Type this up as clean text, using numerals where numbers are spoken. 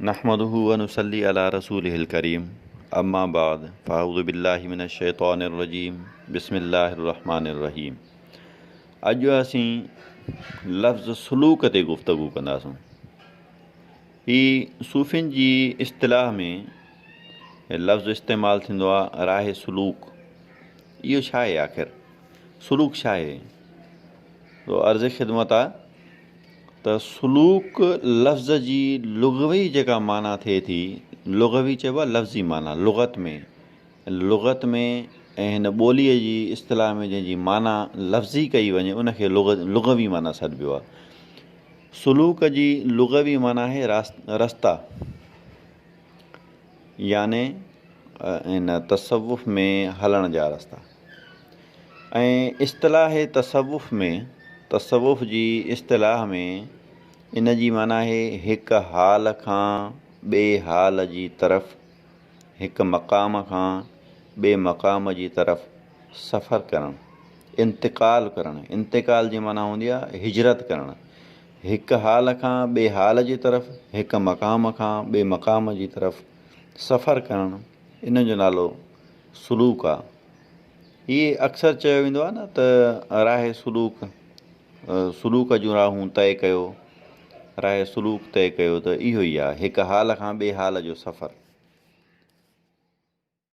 نحمده ونصلي علي رسوله الڪريم اما بعد فاعوذ بالله من الشيطان الرجيم بسم الله الرحمن الرحيم اڄ اسين لفظ سلوڪ تي گفتگو ڪنداسون. هي صوفين جي اصطلاح ۾ لفظ استعمال ٿيندو آهي راهه سلوڪ. اهو ڇا آهي آخر؟ سلوڪ ڇا آهي؟ تو عرض خدمت آهي ته سلوڪ لفظ جي لغوي جيڪا معنيٰ ٿئي ٿي، لغوي چئبو آهي لفظي معنيٰ، لغت ۾، لغت ۾ ۽ هن ٻوليء جي اصطلاح ۾ جنهن جي معنيٰ لفظي ڪئي وڃي ان کي لغوي معنيٰ سڏبو آهي. سلوڪ جي لغوي معنيٰ آهي رستا يعني هن تصوف ۾ هلڻ جا رستا. ۽ اصطلاح تصوف ۾، تصوف جي اصطلاح ۾ ان جي معنيٰ آهي هڪ حال کان ٻئي حال جي طرف، هڪ مقام کان ٻئي مقام جي طرف سفر ڪرڻ، انتقال ڪرڻ، انتقال جي معنيٰ هوندي آهي هجرت ڪرڻ، هڪ حال کان ٻئي حال جي طرف، هڪ مقام کان ٻئي مقام جي طرف سفر ڪرڻ، ان جو نالو سلوڪ آهي. هي اڪثر چيو ويندو آهي نه ته راهه سلوڪ، سلوڪ جون راهون طئي ڪيو، راهه سلوڪ طئي ڪيو ته اهو ئي آهي هڪ حال کان ٻئي حال جو سفر.